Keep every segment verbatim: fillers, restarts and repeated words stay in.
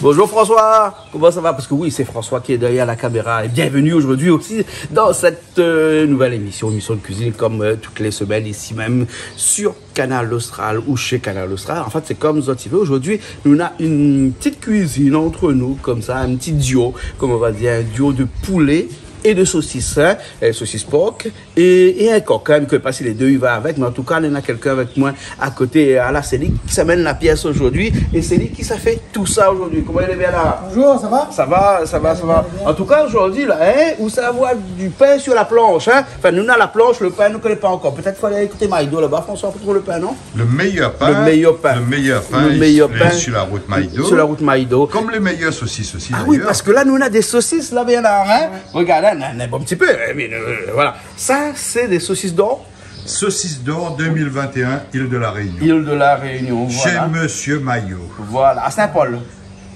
Bonjour François, comment ça va ? Parce que oui, c'est François qui est derrière la caméra. Et bienvenue aujourd'hui aussi dans cette, euh, nouvelle émission, émission de cuisine, comme, euh, toutes les semaines ici même sur Kanal Austral ou chez Kanal Austral. En fait, c'est comme zot i vé. Aujourd'hui, nou néna une petite cuisine entre nous, comme ça, un petit duo, comme on va dire, un duo de poulet et de saucisse, hein, euh, saucisse porc et, et un coq, hein, mi koné pa si lé dé i va avèk, mé an tou ka, néna kèlkin avèk moin a koté. Ala, sé li ki sa mèn la pièce aujourd'hui et c'est lui qui sa fé tout ça aujourd'hui. Comment il est, Bernard ? Bonjour, ça va ? Ça va, ça va, ça va. Bien, bien. En tout cas, aujourd'hui, là, hein, ou sa avoir du pain sur la planche, hein ? Enfin, nou néna la planche, le pain, nou koné pa ankor. Peut-être fo alé ékouté Maïdo laba, François, pou trouv le pain, non ? Le meilleur pain, le meilleur pain, le meilleur pain, le meilleur pain sur la route Maïdo. Sur la route Maïdo. Comme les meilleures saucisses aussi, d'ailleurs. Ah oui, parce que là, nou néna des saucisses, là, Bernard, hein ? Ouais. Regarde, hein, néna, néna bon, un petit peu, hein, mais, euh, voilà. Ça, c'est des saucisses d'or. Saucisses d'or deux mille vingt et un, Île de la Réunion. Île de la Réunion, voilà. Chez Monsieur Maillot. Voilà, à Saint-Paul.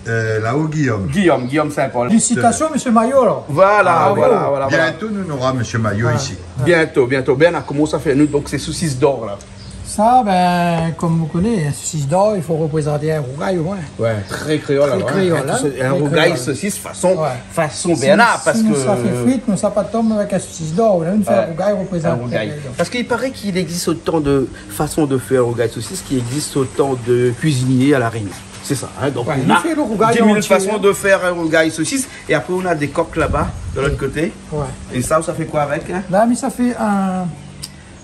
Euh, là-haut, Guillaume. Guillaume, Guillaume Saint-Paul. Félicitations, monsieur Maillot, alors. Voilà, voilà, voilà. Bientôt, nou nora Monsieur Maillot ici. Bientôt, bientôt. Ben, la, koman sa i fé, nou, donk, sé saucisses d'or, là ? Sa, ben, comme vous connaissez, hein, saucisse d'or, il faut représenter un rougail au moins. Ouais, très créole, alors, hein. Très créole, hein. Un rougail saucisse façon, façon Bernard, parce que si nou sa fé frit, nou sa pa tonm avèk un saucisse d'or. Là, nou fé un rougail, représente un rougail. Parce qu'il paraît qu'il existe autant de façons de faire rougail saucisse qu'il existe autant de cuisiniers à La Réunion. C'est ça, hein, donc nou fé le rougail entier, hein. Dix mille façons de faire un rougail saucisse, et après, on a des coqs là-bas, de l'autre côté. Ouais. Et ça, ça fait quoi avec, hein ? Là, mi sa fé un,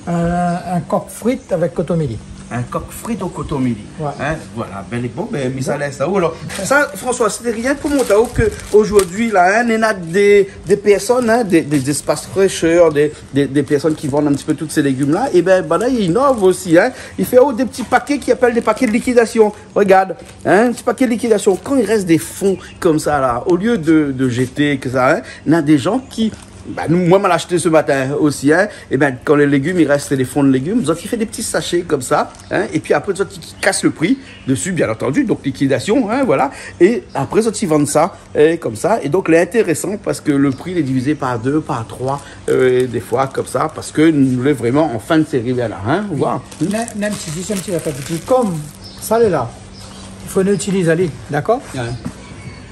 un, un coq frit avec kotomili. Un coq frit au kotomili. Ouais. Hein, voilà, ben, bon, ben, mi sa lès sa. Alors, ça, François, c'était rien pour montrer que aujourd'hui, là, hein, néna des, des personnes, hein, des, des espaces fraîcheurs, des, des, des personnes qui vendent un petit peu tous ces légumes-là, et ben, ben là, ils innovent aussi, hein. Ils font des petits paquets qu'ils appellent des paquets de liquidation. Regarde, hein, un petit paquet de liquidation. Quand il reste des fonds comme ça, là, au lieu de, de jeter que ça, hein, néna des gens qui, bah, nou, moin, ma la ashté ce matin aussi, hein, et ben, quand les légumes, il reste des fonds de légumes, zot i fé des petits sachets comme ça, hein, et puis après, zot i kas le pri dessus, bien entendu, donc liquidation, hein, voilà, et après, zot i vann sa, et comme ça. Et donc, lé intéressant parce que le prix, il est divisé par deux, par trois, euh, des fois, comme ça, parce que nou lé vraiment en fin de série, là, hein, voilà. Mé, mèm si, dis un petit peu, comme ça, lé la, i fo nou itiliz ali, d'accord ? Ouais.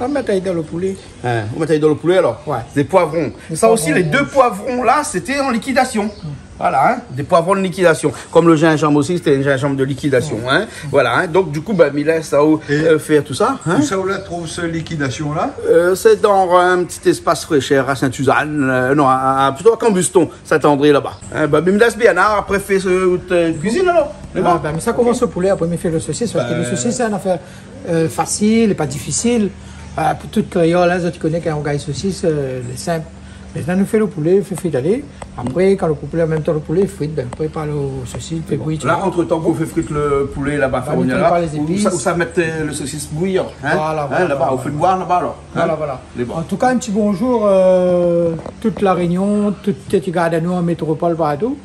On va mettre dans le poulet. Hein, on va mettre dans le poulet, alors. Ouais. Des poivrons. Des poivrons rouges. Ça aussi, les deux poivrons, là, c'était en liquidation. Voilà, hein, des poivrons de liquidation. Comme le gingembre aussi, c'était un gingembre de liquidation, hein. Voilà, hein. Donc, du coup, ben, mi lès aou, euh, faire tout ça, hein. Ousa ou la trouv se liquidation-là ? Euh, c'est dans un petit espace fraîcheur à Sainte-Suzanne, euh, non, à, à, plutôt à Cambuston, Saint-André, là-bas. Hein, ben, mi lès bien, hein, après, fé se, euh, cuisine, alors. Ah, ben, mi sa komans le poulet, après, mi fé le saucisse, parce que le saucisse, c'est une affaire euh, facile et pas difficile. Euh, pou tout kréol, hein, zot i koné k'in rougail saucisse, euh, lé sinp. Mé la, nou fé le poulet, fé frit ali. Après, quand le poulet, en même temps, le poulet est frit, ben, prépare le saucisse, fé bouillir. Là, entre-temps, quand on fait frit le poulet là-bas, on prépare les épices. Ousa, ousa mèt, euh, le saucisse bouillir, hein ? Voilà, voilà, voilà. Hein, là-bas, au feu de bois, là-bas, alors, hein ? Voilà, voilà. En tout cas, un petit bonjour, euh, toute La Réunion, tout sak i gard anou en métropole, partout.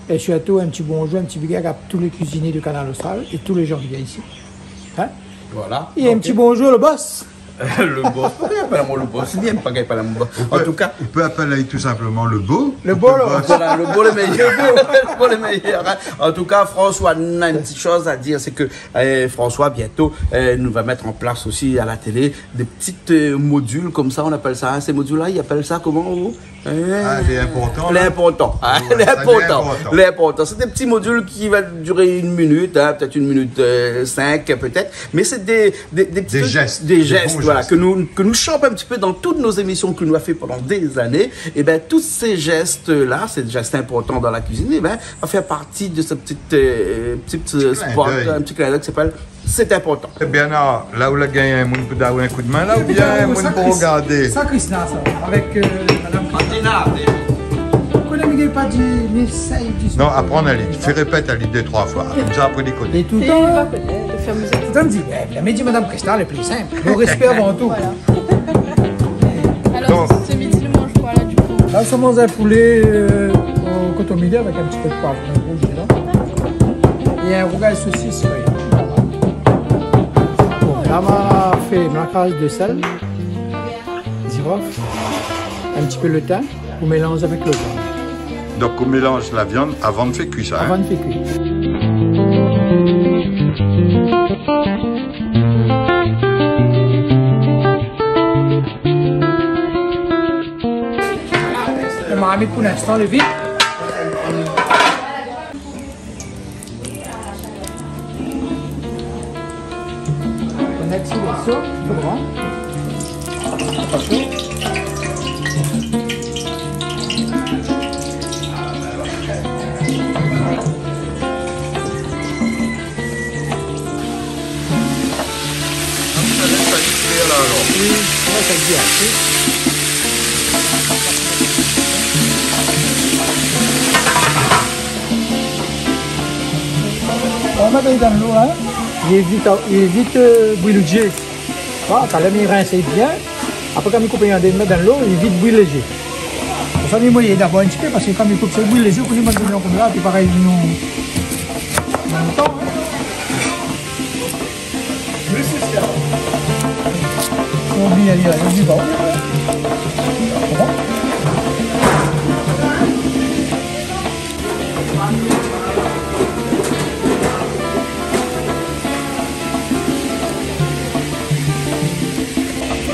Et surtout, un petit bonjour, un petit big up à tous les cuisiniers du Kanal Austral et tous les gens qui viennent ici. Hein ? Voilà. Et un petit bonjour, le boss. Le boss, pa gingn apèl amoin le boss, bien, pa gingn apèl amoin le boss. En tout cas, on peut appeler tout simplement le bo. Le bo, le boss. Voilà, le bo le meilleur. Le bo le meilleur, hein. En tout cas, François, on a une petite chose à dire, c'est que, euh, François, bientôt, euh, nous va mettre en place aussi à la télé des petites, euh, modules comme ça, on appelle ça, hein, ces modules-là, ils appellent ça comment, vous ? Ah, c'est important, là. L'important, hein, ouais, ça, l'important, l'important. L'important. C'est des petits modules qui vont durer une minute, hein, peut-être une minute, euh, cinq, peut-être. Mais c'est des, des, des petits trucs, des gestes, des bons gestes, voilà, que nous, que nous chopons un petit peu dans toutes nos émissions que nous avons fait pendant des années. Et ben, tous ces gestes-là, ces gestes importants dans la cuisine, eh ben, va faire partie de ce petit, euh, petit, euh, spot, un petit clin d'œil qui s'appelle C'est important. Eh bien, la, la ou la gingn in moun pou daw in koudmin la, oubien in moun pou rogardé ? Sa, Christina, sa, avec, euh, madame Christina. Martina, Martina. Ou koné, mi gingn pa di, mé sa, i di... Non, aprann ali, fé répèt ali dé, troi foi. Konmsa, apré, li koné. Et tout le temps, tout le temps, mi di, eh, mi di, madame Christina, lé pli sinp. Le respect avant tout. Voilà. Alors, ce midi, on mange quoi, là, du coup ? Là, on mange un poulet, euh, au coton midi avec un petit peu de poivre rouge dedans. Et un rougail saucisse, oui. Bon, là, on va faire un marquage de sel, girofle, un petit peu le thym, on mélange avec le viande. Donc, on mélange la viande avant de faire cuire ça, hein ? Avant de faire cuire. Mé pou linstan, lé vit. Konèt si lé sho, sho, bon. Pa sho. Sa lès ali kui la, alor. Oui, ouais, sa i kui, oui. On va mèt ali dan lo, in. Li évit, li évit, euh, bril lo zié. Ah, talèr mi rins bien. Apré, kan mi koup an dé, mi mèt dan lo, li évit bril lo zié. Pou sa, mi moy dabor in ti pé, parske kan mi koup, sé bril lo zié, pou li manz bien konmsa, sé parèy, non. An mèm tan, in. Oubli, alé, alé, oubli pa. Koman ?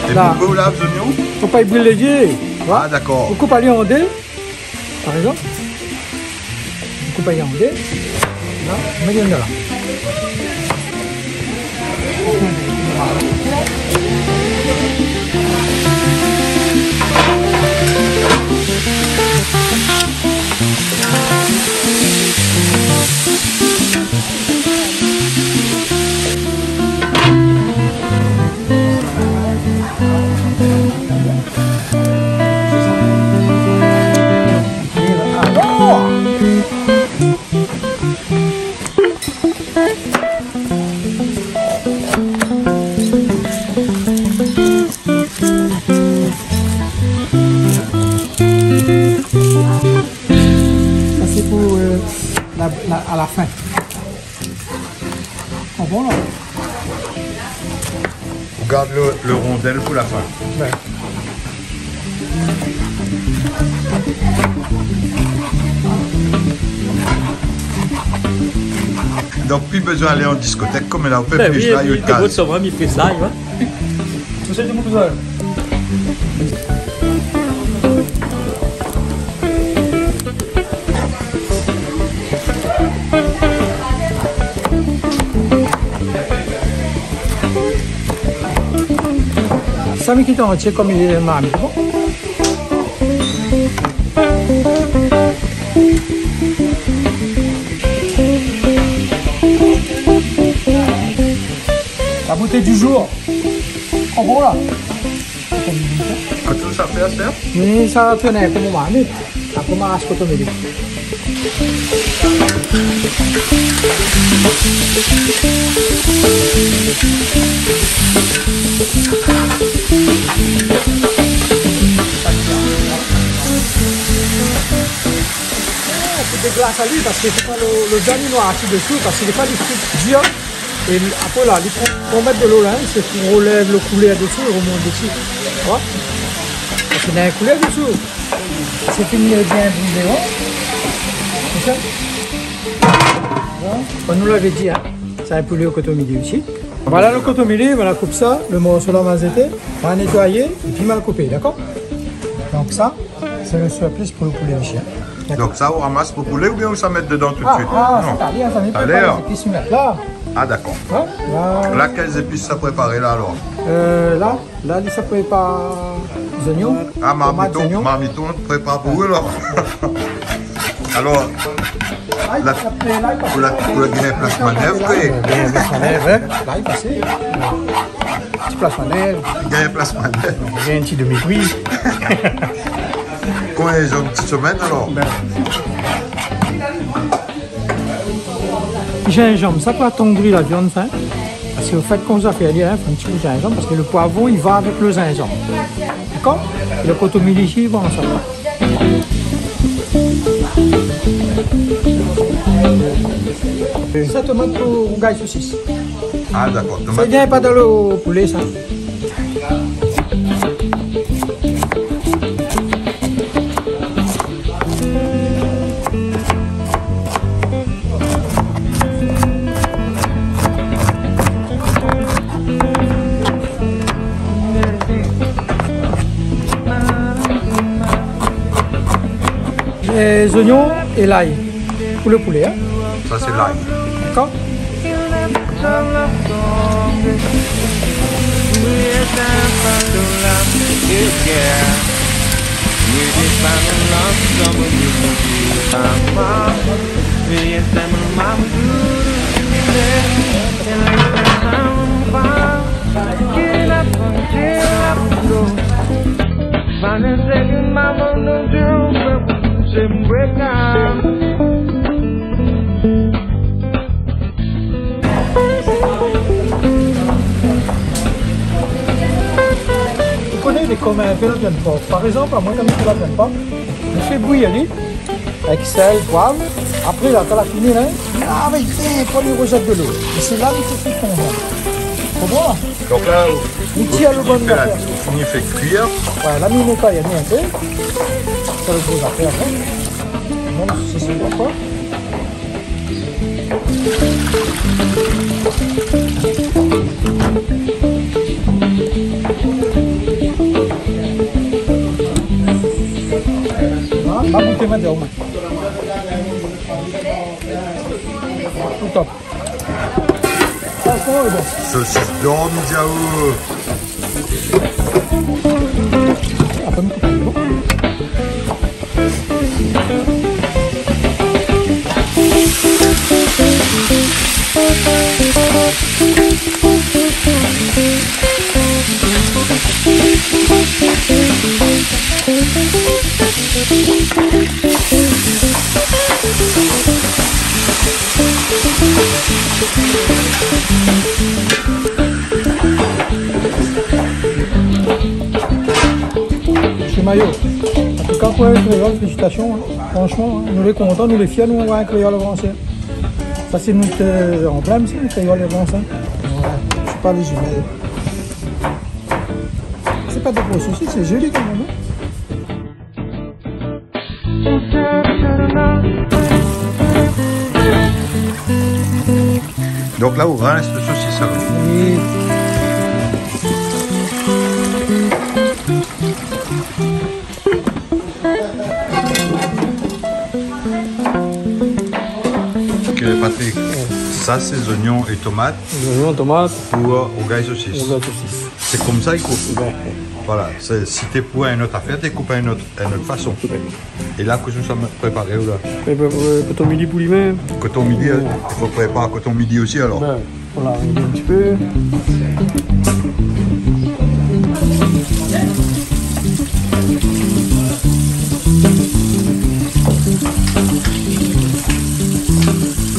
É la, poukosa ou lav zoignon ? Fo pa i bril lo zié, tu vois. Ah, dakor. Ou koup ali an dé, par égzanp. Ou koup ali an dé. La, ou mèt ali la. Sa sé pou, euh, la, la, a la fin. Bon, bon, la. Ou gard lo, lo rondèl pou la fin. Ouais. Donk, pi bézoin alé an diskotèk, konm la, ou pé plis la, oui, ou té gard. Sé bon, mi fé sa, ouais. Ou sé di mon kouzin. Sa mi kit antié konm li lé marmit. Bon. La beauté du jour. An bon la. Kan ou sa fé sa ? Mé sa tourn konm marmit. Apré, ma ras kotomili. Fo déglas ali, parske fo pa lo, lo viann i noirsi desou, parske défoi li fé dir. É apré la, li pran, pran mèt dolo la, in, sé pou rolèv lo koulèr desou, i romont desi. Tu vois ? Parske néna in koulèr desou. Sé fini bien brilé, ouais. Sé sa ? Bon, konm nou lavé di, in, sa in poulé o kotomili osi. Voilà lo kotomili, voilà, koup sa, lo morso la ma zété, ma nétoiyé, épi ma koupé, dakor ? Donk sa, sé lo sirplis pou lo poulé osi, in. Dakor. Donk sa, ou ramas pou poulé oubien ou sa mèt dedan tout suit ? Ah, non. Sa, sa, sa, sa, prépar lé zépis, mi mèt la. Ah, dakor. Hein ? La. La, kèl zépis sa préparé la, alor ? Euh, la, la, li sa prépar zoignon, tomat, zoignon. Ah, marmiton, marmiton prépar pou ou, alor. Alor, la, pou la, pou la gingn plas manèv, oui. Gingn plas manèv, hein. La, li pasé. Ti plas manèv. Gingn plas manèv. Gingn in ti demi-priz. Konbien zour, in ti semèn, alor ? Ben. Zinzanm, sa pou atondri la viann, sa, hein. Parske o fèt, kan ou sa fé ali, hein, fo in ti pé zinzanm, parske lo poivron, li va avèk lo zinzanm. Dakor ? É lo kotomili isi, bon, sa va. Sa tomat pou rougay sosis. Ah, dakor, tomat. Sa i gingn pa dan lo poulé, sa. Les oignons et l'ail pour le poulet, hein. Ça, c'est l'ail. D'accord ? Ou koné, lé konm in pé la viann por. Par égzanp, amoin, kan mi fé la viann por, mi fé bouyir ali, avèk sèl, poiv. Apré la, kan la fini la, mi lav ali bien, apré mi rozèt dolo. É sé la mi fé kui konmsa. Konpran ? Donk la, ou, ou fini fé la, ou fini fé kuir. Ou tir lo bon zafèr. Ouais, la mi nétoy ali in pé. Sa lé gro zafèr, hein. Bon, sé, sé bon, koi. Ah, ma gouté, ma di aou. Au top. Franchement, lé bon. Sosis dor, mi di aou. Apré, mi koup ali, bon. Mésyé Maillot, an tou ka, pou in kréol, félisitasion, hein. Franchement, hein, nou lé kontan, nou lé fièr, nou, in kréol avansé. Sa, sé nout, euh, anblèm, sa, in kréol avansé. Ouais, sé pa lé zimèl. Sé pa dé gro sosis, sé zoli kan mèm, hein. Donk la, ou rins lo sosis, alor. Oui. Ok, Patrick, sa sé zoignon é tomat. Zoignon, tomat. Pou, euh, rougay sosis. Rougay sosis. Sé konmsa i koup. Bon. Voilà, sé, si té pou in ot afèr, té koup in ot, in ot fason. Tout à fait. É la, kosa sa préparé la ? É ben, euh, koton mili pou li mèm. Koton mili, ouais, hein. I fo prépar koton mili osi, alor. Ben, voilà, in ti pé.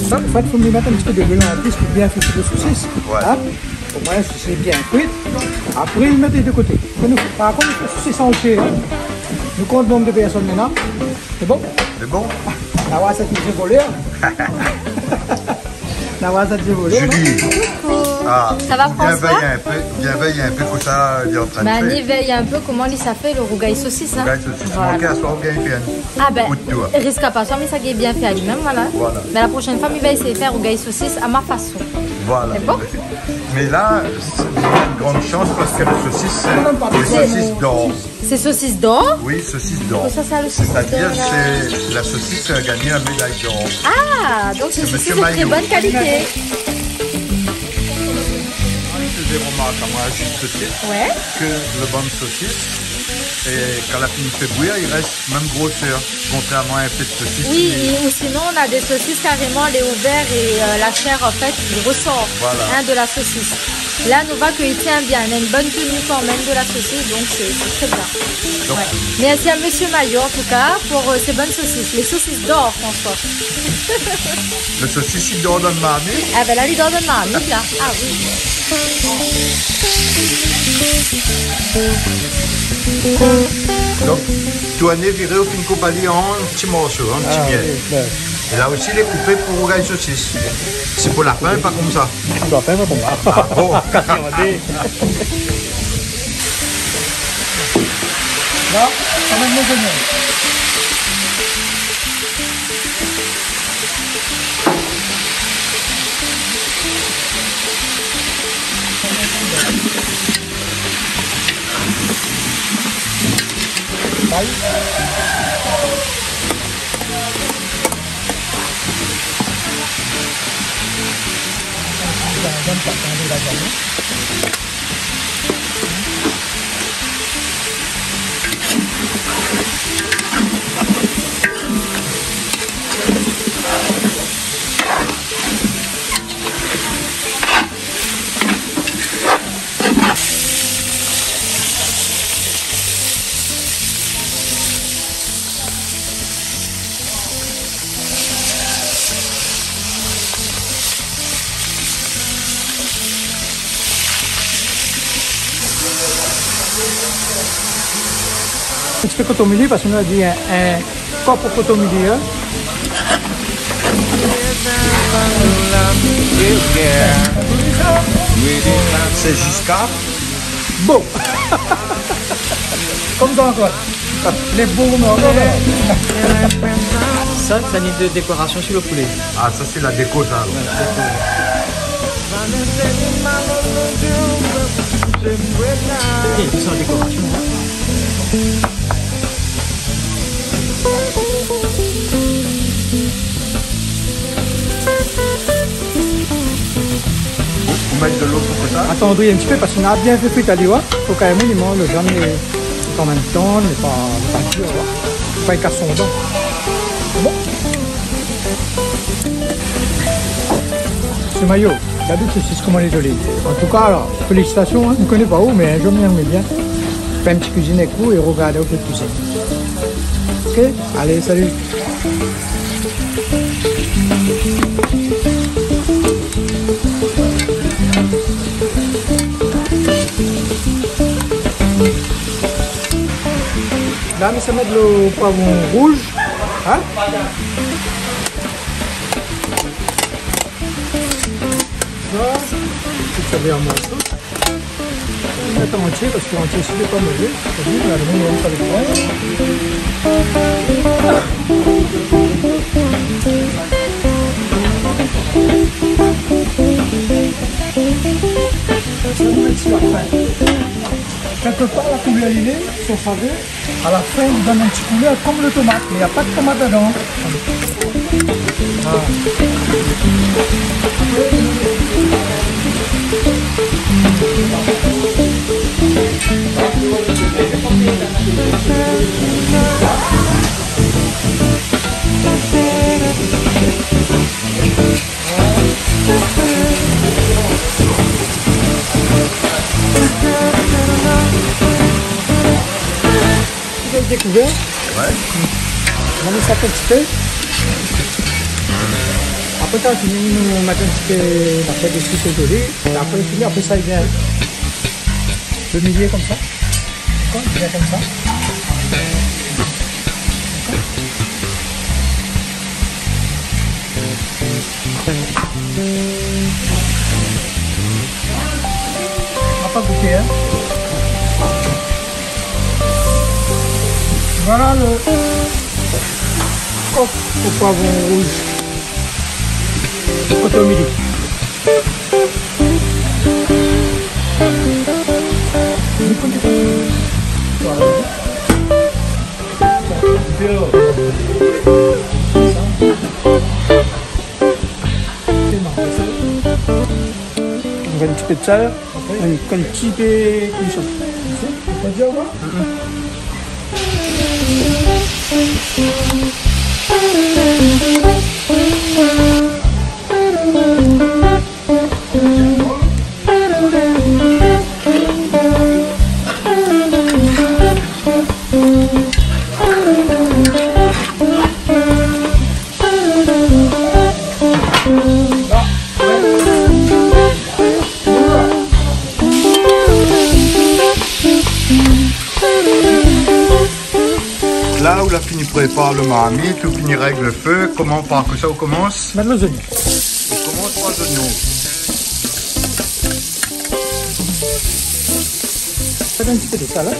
Sa, an fèt, fo mi mèt in ti pé de luil an plis pou bien fri lo sosis. Ouais. Hein ? Omoin, sé bien kui. Apré, mi mèt de koté. Kan nou, par kont, nou fé sosis an entié, hein. Nou kont nonb de pèrsone mintnan. Sé bon ? Sé bon. Na oir sèt vié volèr. Na oir sèt vié volèr, non ? Julie. Coucou. Ah, ça va, François ? Vien vèy in pé, vien vèy in pé kosa li lé antrin fé. Ben, ni vèy in pé koman li sa fé lo rougay sosis, hein. Rougay sosis. Voilà. Manké aswar ou gingn fé in. Ah ben, risk pa, sa, mi sa gingn bien fé ali mèm, voilà. Voilà. Mé la proshèn foi, mi va éséy fé rougay sosis a ma fason. Voilà. Sé bon ? Mé la, sé in gran shans parske lo sosis, sé, sé sosis dor. Sé sosis dor ? Oui, sosis dor. Kosa sa, lo sosis dor la ? Sétadir, sé la sosis ki la gagné la méday dor. Ah, donk sé sosis de trè bone kalité. Sé Monsieur Maillot. Li fé romark amoin, zis tout suit, ouais, ke lo bann sosis, é kan la fini fé bouyir, li rès mèm grosèr, kontrèrman a in pé de sosis. Oui, é, ou sinon, na dé sosis karéman, lé ouvèr é, euh, la shèr, an fèt, i résor, voilà, hein, de la sosis. La, nou voi ke li tien bien, na in bone teni kan mèm de la sosis, donk sé, sé trè bien. Donk, ouais. Mèrsi a Mésyé Maillot, an tou ka, pou, euh, sé bone sosis. Lé sosis dor, François. Lo sosis i dor dan lo marmit ? Ah ben la, li dor dan lo marmit, la. Ah oui. Donk, tourné, viré, ou fine koup ali an ti morso, an ti mièt. Ah oui, ben. É la osi, lé koupé pou rougay sosis. Sé pou la fin, pa konmsa. Pou la fin, pa konmsa. Ah bon ? Kasi, on va dire. La, sa va èt mon zoignon. Aïe. In ti pé kotomili, parske nou la di in, in kop o kotomili, in. Sé ziska. Bon. Konmsa ankor. Lé bon, non, non, non. Sa, sa ni de dékorasion su lo poulé. Ah, sa, sé la déko, sa, alor. Ouais, déko. Ok, sa, dékorasion, in. Ou mèt de lo pou ke sa ? Atann in ti pé, parske nou la bien fé frit ali, ouais. Fo kan mèm li manz lo viann, lé kan mèm tann, mé pa, pa dir, ouais. Fo pa li kas son dan. Bon. Sé Mayo. Gard out sosis koman lé zoli. An tou ka, alor, félisitasion, in. Mi koné pa ou, mé in zour mi èmré bien fé in ti kuizine avèk ou é rogard out kuizine. Ok ? Alé, salu. La, mi sa mèt lo poivron rouz, in ? Sa, sé sa bien morso. Mèt an antié, parske antié osi lé pa mové. Sa di, la, nou, nou, sa lé bon. Sa, nou mèt si la fin. Kèlkepar, la koulèr li lé, si ou savé, a la fin, li donn in ti koulèr konm lo tomat, mé na pa de tomat ladan. Ah. Ou la dékouvèr ? Ouais. Nou mèt sa in ti pé. Apré sa, fini, nou mèt in ti pé la fèy de sosis ozordi. É apré, fini, apré sa, i vien lo milié konmsa. Dakor ? I vien konmsa. Dakor ? Nou va pa gouté, in. Voilà lo kok o poivron rouz. Kotomili. Voilà. Donk, in ti pé de sèl, in, in ti pé kuison. La ou la fini prépar lo marmit, ou fini règ lo fé, koman, par kosa ou komans ? Mèt lé zoignon. Ou komans par lé zoignon. Fé in ti pé de sèl, in.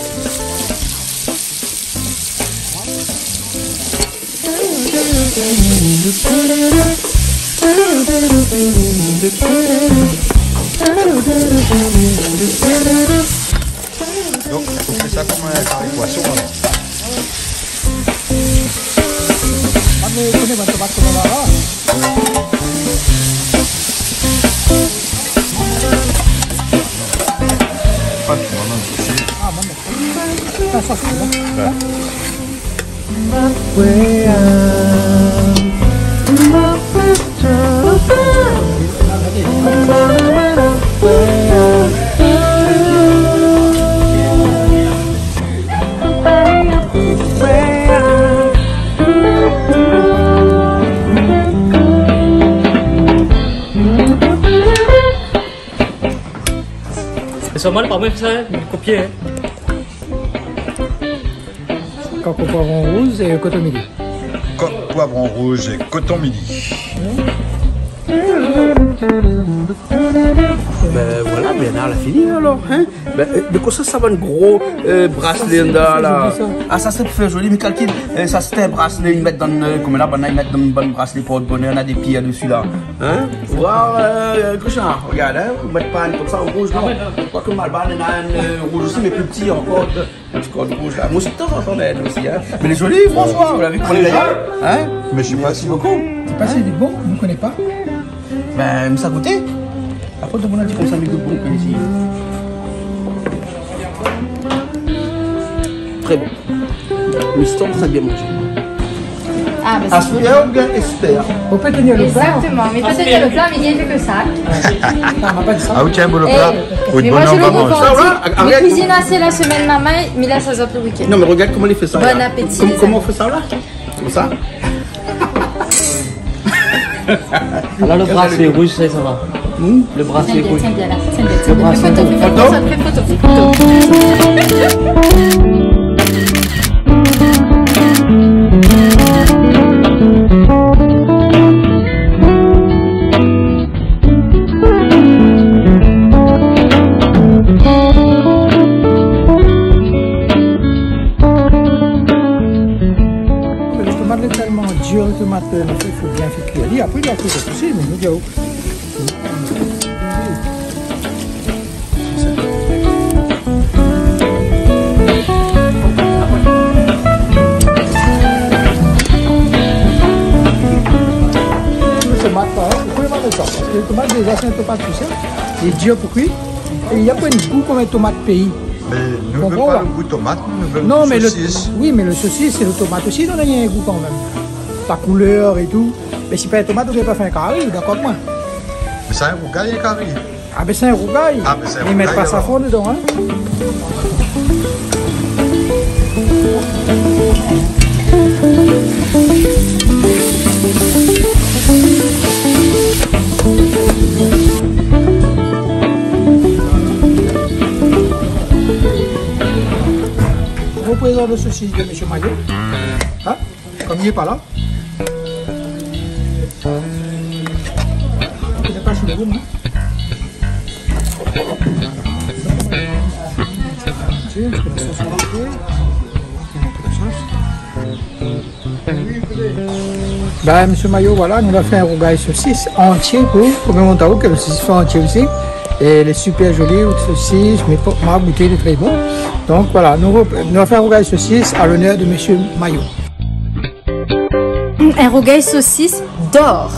Donk, ou fé sa konm in kari poison, alor. Ah, mé ou koné, bann tomat, koman la, la. Pat, maman, isi. Ah, maman. Sa, sa, sé bon. Mé solman, lé pa moin sa, kopié, in. Kok o poivron rouz é koton mili. Kok, poivron rouz é koton mili. Bin voilà, Bernard la fini alor, in. Bin, euh, mé kosa sa, sa bann gro, euh, braslé andan la ? Ah, sa sé pou fé zoli, mé kalkil, euh, sa sé in braslé, i mèt dan, euh, koman la, bann la i mèt dan bann braslé port-bonheur, na dé pièr desi la. In ? Voir, euh, Christian, regard, in, i mèt pa in konmsa, rouz, non. Kwak Malbar néna in, euh, rouz osi, mé pli pti ankor. In ti kord rouz la. Moin osi, tanzantan, néna osi, in. Mé lé zoli, François, ou la vi koman lé, in ? Mé sé pa si bon. Sé pa si bon, nou koné pa. Bin, mi sa gouté. Apré, tout moun la di konmsa, mé gout bon, isi. Tré bon. Lo stan sa bien manzé. Ah, bin, sé bon. Aspir oubien Esther ? Ou pé tenir lo pla. Exactement, mé pé tenir lo pla, mé i gingn ke sa. Non, ma pa di sa. Ah, ou tienbo lo pla. Eh, ou mé moin, je le revendique. Sa va ? Mi kuizine asé la semèn, maman, mé la sa sort lo week-end. Non, mé regard koman i fé sa la. Bon appétit, les amis. Koman i fé sa la ? Konmsa. Alor, lo braslé rouz, sa, sa va. Hmm ? Lo braslé rouz. Tiens bien, tiens bien, là. Tiens bien, tiens bien. Lo braslé rouz. Fais photo, fais photo, fais photo, fais photo. Mé lo tomat lé tèlman dir, lo tomat, euh, i fo bien fé kuir ali. Apré, i fo fé osi, mé nou di, oh. Tomat, in, ou pé manz sa, parske tomat, déza, sé in tomat tou sèl. Lé dir pou kuir. É li na pa in gou konm in tomat péi. Mé nou vé pa lo gou tomat, nou vé lo sosis. Non, mé lo, oui, mé lo sosis, sé lo tomat osi, i donn in gou kanmèm. La koulèr é tou. Mé si pa in tomat, ou pé pa fé in kari, dakor avèk moin ? Mé sa, in rougay, in kari. Ah, bin, sé in rougay. Ah, bin, sé in rougay, alor. Mé i mèt pa safran dedan, in. Reprézant lo sosis de Mésyé Mayo. In ? Konm li lé pa la. Li lé pa sou lo boum, in. Tiens, je connais ça sur le pied. Bin, Mésyé Mayo, voilà, nou la fé in rougay sosis antié pou, pou montr aou ke lo sosis fé antié osi. É lé super zoli, out sosis, mé pou, ma gouté, lé tré bon. Donk, voilà, nou rep-, nou la fé in rougay sosis a lonèr de Mésyé Mayo. In rougay sosis d'or.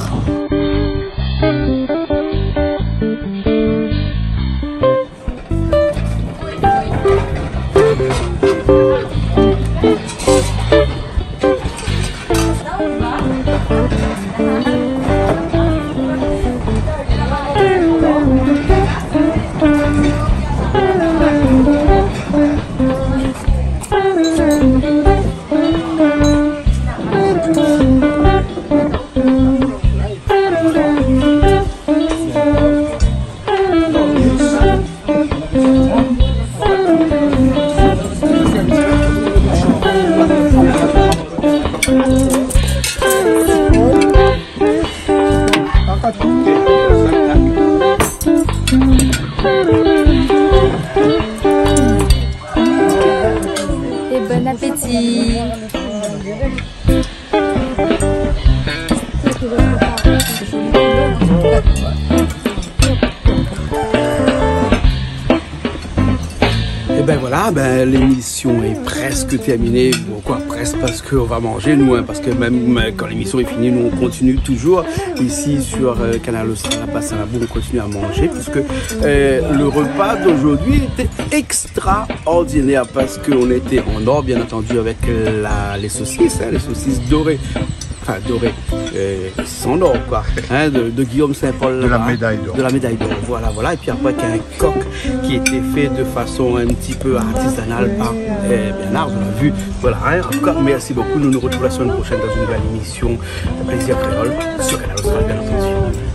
Et bon appétit. Eh ben voilà, ben, l'émission est presque terminée. Pourquoi presque ? Parce qu'on va manger, nous, hein, parce que même, euh, quand l'émission est finie, nous, on continue toujours ici sur, euh, Kanal Austral, la Place Salabou, on continue à manger, puisque, euh, le repas d'aujourd'hui était extraordinaire, parce qu'on était en or, bien entendu, avec, euh, la, les saucisses, hein, les saucisses dorées. Enfin, dorées, euh, en or, quoi, hein, de, de Guillaume Saint-Paul, de la médaille d'or. De la médaille d'or, voilà, voilà. Et puis après, qu'il y a un coq qui était fait de façon un petit peu artisanale par, euh, Bernard, on l'a vu. Voilà, hein. En tout cas, merci beaucoup. Nous nous retrouvons la semaine prochaine dans une nouvelle émission Plaisir Créole sur Kanal Austral, bien entendu.